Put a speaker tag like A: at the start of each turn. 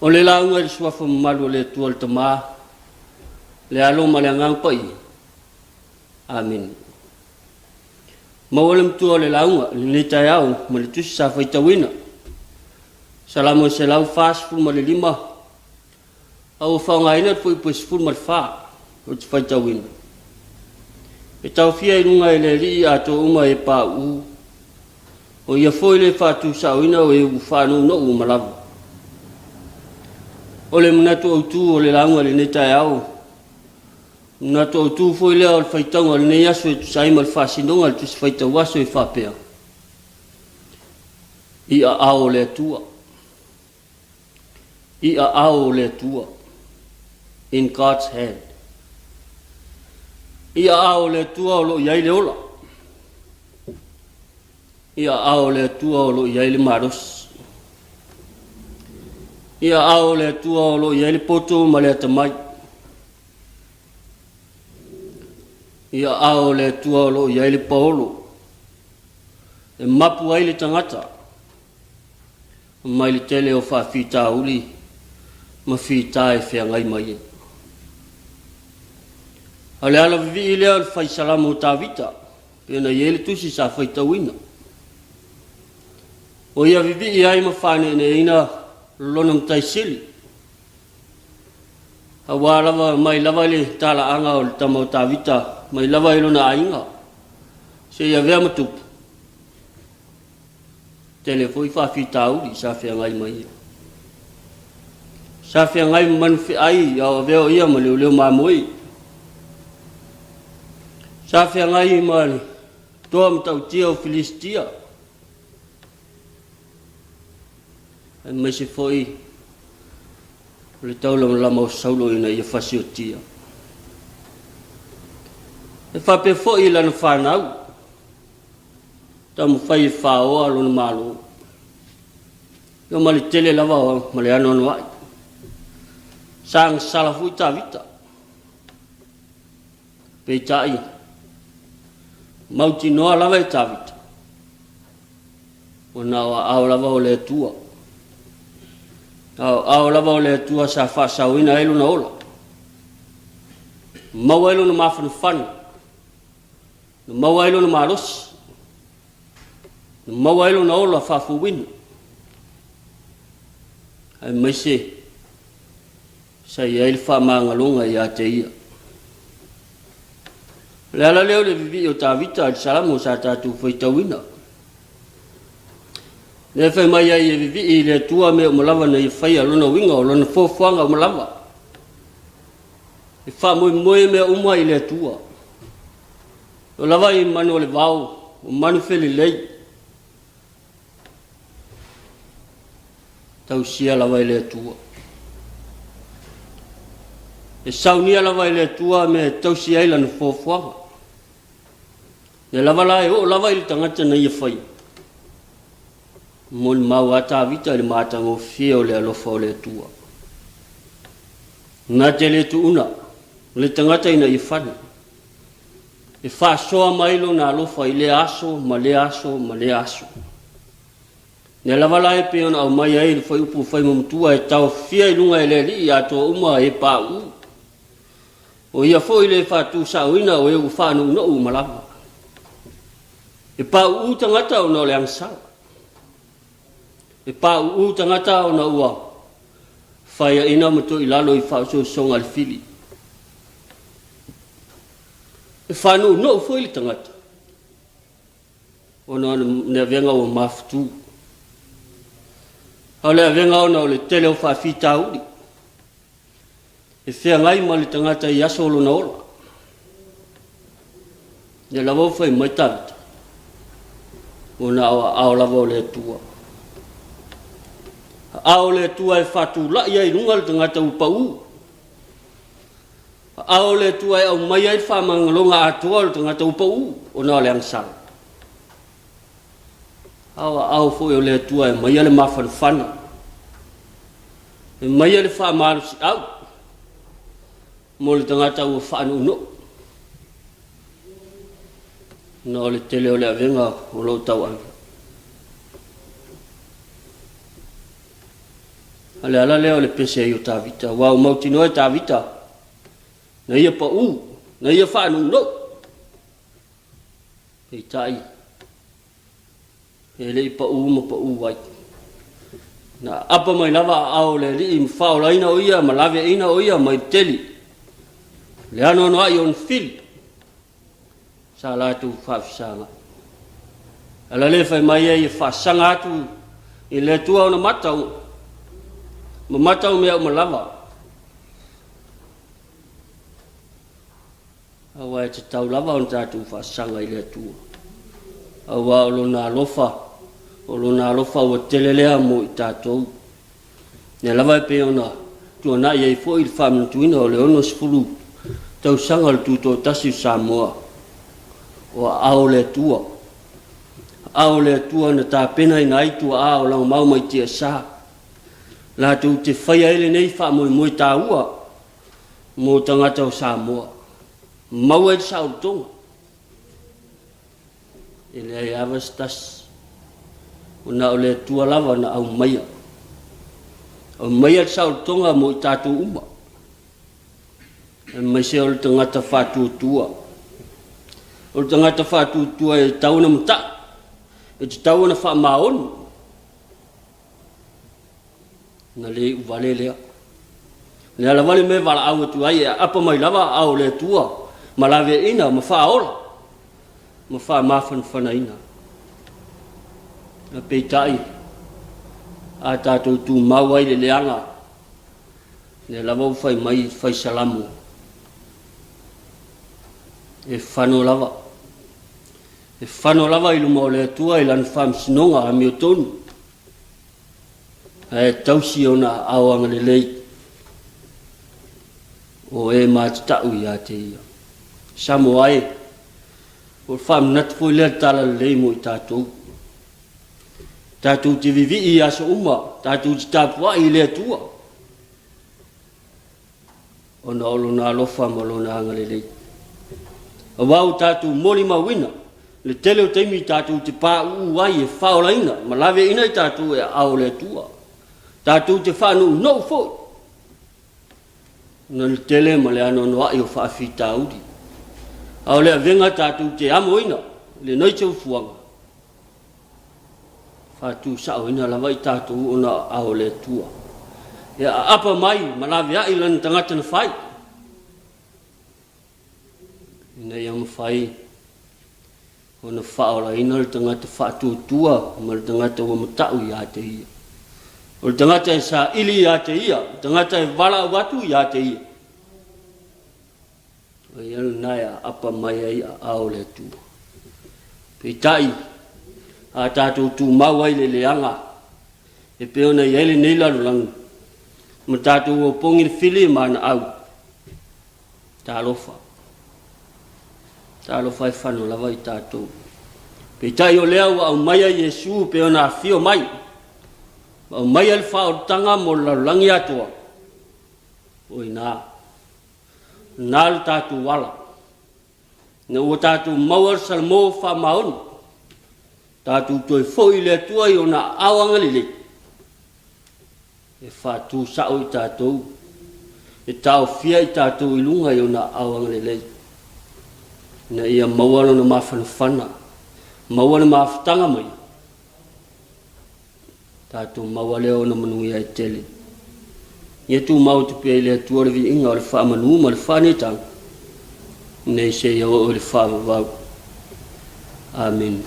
A: O le lauga i le Suafa mamalu o le Atua le Tama, le Alo ma le Agaga Paia. Amene. Maua le matua o le lauga i lenei taeao ma le tusi sa faitauina. Salamo 145, a ua faaaogaina le fuaiupu e 14 ou te faitauina. E taofia i luga e le Alii atoa uma e pauu, o ia foi le faatusaoina o e ua faanounou uma lava. O le manatu autu o le lauga i lenei taeao, manatu autu foi lea o le faitauga o lenei aso e tusa ai ma le faasinoga o le Tusi Faitau Aso e faapea, I aao o le Atua. I aao o le Atua. In God's hand. I aao o le Atua o lo o i ai le ola. I aao o le Atua o lo o i ai le malosi. I aao o le Atua o lo o i ai le poto ma le atamai. I aao o le Atua o lo o i ai le paolo e mapu ai le tagata mai le tele o faafitauli ma fita e feagai mai ai. O le ala vivii lea o le fai salamo o Tavita, pei ona i ai le tusi sa faitauina. O ia vivii ai ma faaneeneeina lona matai sili, aua lava mai lava i le talaaga o le tama o Tavita, mai lava i lona aiga, seia avea ma tupu. Tele foi faafitauli sa feagai ma ia. Sa feagai ma manufeai a o avea o ia ma leoleo mamoe. Sa feagai ma le toa matautia o Filistia, aemaise foi o le taulamalama o Saulo ina ia fasiotia. E faapea foi i lana fanau, taumafai e faoa lona Malo. Ia ma le tele lava ma le anoanoai. Sa agasala foi Tavita. Peitai, mautinoa lava e Tavita, ua na o aao lava o le Atua. A o aao lava o le Atua sa faasaoina ai lona ola, maua ai lona mafanafana, na maua ai lona malosi, na maua ai lona ola faafouina, aemaise sa i ai le faamagaloga ia te ia. O le ala lea o le vivii o Tavita i le Salamo sa tatou faitauina. Lea fai mai ai e vivii i le Atua mea uma lava na ia faia lona uiga o lona fuafuaga uma lava. E faamoemoe mea uma i le Atua. O lava i manu o le vao, o manu felelei. Tausia lava e le Atua. E saunia lava e le Atua mea e tausi ai lana fuafuaga. Lea lava la e oo lava i le tagata na ia faia. Molimau a Tavita i le matagofie o le alofa o le Atua. Na te le tuuna le tagata ina ia fane. E faasoa mai lona alofa i lea aso ma lea aso ma lea aso. Lea lava la e pei ona aumai ai le fuaiupu faimamatua e taofia i luga e le Alii atoa uma e pauu. O ia foi le faatusaoina o e ua faanounou uma lava. E pauu tagata ona o le agasala. E pauu tagata ona ua faiaina ma toilalo i faaosoosoga a le fili. E faanounou foi le tagata ona o le avega ua mafutu. A o le avega ona o le tele o faafitauli e feagai ma le tagata i aso o lona ola. Lea lava ua fai mai Tavita, ua na o aao lava o le Atua. Aao o le Atua e faatulai ai i luga le tagata ua pau. Aao o le Atua e aumai ai le faamagaloga atoa o le tagata ua pau ona o le agasala. A o aao foi o le Atua e aumaia le mafanafana, e aumaia le faamalosiau mo le tagata ua faanounou ona o le tele o le avega o lo o tauave. A o le ala lea o le pese ai o Tavita, aua ua mautinoa e Tavita, na ia pau, na ia faanounou. Peitai, e le i pau ma pau ai. Na aapa mai lava aao o le Alii ma faaolaina o ia ma laveaiina o ia mai le teli, le anoanoai o ona fili sa latou faafesagai. Ala lea fai mai ai e faasaga atu i le Atua ona mata, ma mata o mea uma lava. Aua e tatau lava ona tatou faasaga i le Atua, aua o Lona alofa, o Lona alofa ua tele lea mo i tatou. Lea lava e pei ona tuanai ai foi le faamanatuina o le 60 tausaga o le Tutoatasi o Samoa, o aao o le Atua, aao o le Atua na tapenaina ai tuaa o Lagomau mai Tiasa, latou te faia ai lenei faamoemoe taua mo tagata o Samoa, maua ai le saolotoga. E leai lava se tasi, ua na o le Atua lava na aumaia. Aumaia le saolotoga mo i tatou uma, aemaise o le tagata faatuatua. O le tagata faatuatua e tatau ona matai, e tatau ona faamaoni. Ona le iu vale lea. O le a lava le mea e valaau atu ai, e aapa mai lava aao o le Atua ma laveaiina ma faaola ma faamafanafanaina. Ae peitai, a tatou tumau ai i le leaga, lea lava ua fai mai le fai Salamo, e fano lava, e fano lava i luma o le Atua i lana faamasinoga amiotonu. Ae tausi ona aao agalelei o e matatau ia te ia. Samoa e, o le faamanatu foi lea talalelei mo i tatou. Tatou te vivii i aso uma, tatou te tapuai i le Atua. Ona o Lona alofa ma Lona agalelei. Aua ua tatou molimauina le tele o taimi tatou te pauu ai e faaolaina ma laveaiina i tatou e aao o le Atua. Tatou te faanounou foi ona le tele ma le anoanoai o faafitauli. A o le avega tatou te amoina i lenei soifuaga, faatusaoina lava i tatou ona aao o le Atua. E aapa mai ma laveai lana tagata na fai, ina ia mafai ona faaolaina le tagata faatuatua ma le tagata ua matau ia te ia. O le tagata e saili ia te ia, o le tagata e valaau atu ia te ia. O ia lena e aapa mai ai aao o le Atua. Peitai, a tatou tumau ai i le leaga, e pei ona i ai lenei lalolagi, ma tatou opogi le fili ma ana au, talofa, talofa e fano lava i tatou. Peitai o lea ua aumaia Iesu pei ona afio mai, ma aumaia le faaolataga mo le lalolagi atoa, o i ina. Na lo tatou ala, ina ua tatou maua le Salamo faamaoni, tatou toe foi i le Atua i ona aao agalelei, e faatu sao i tatou, e taofia i tatou i luga i ona aao agalelei, ina ia maua lona mafanafana, maua le mafutaga mai, Tatou maua lea ona manuia e tele. Ia tumau atu pea i le Atua le viiga o le faamanu ma le faaneetaga, nei seia oo i le faavavau. Amene.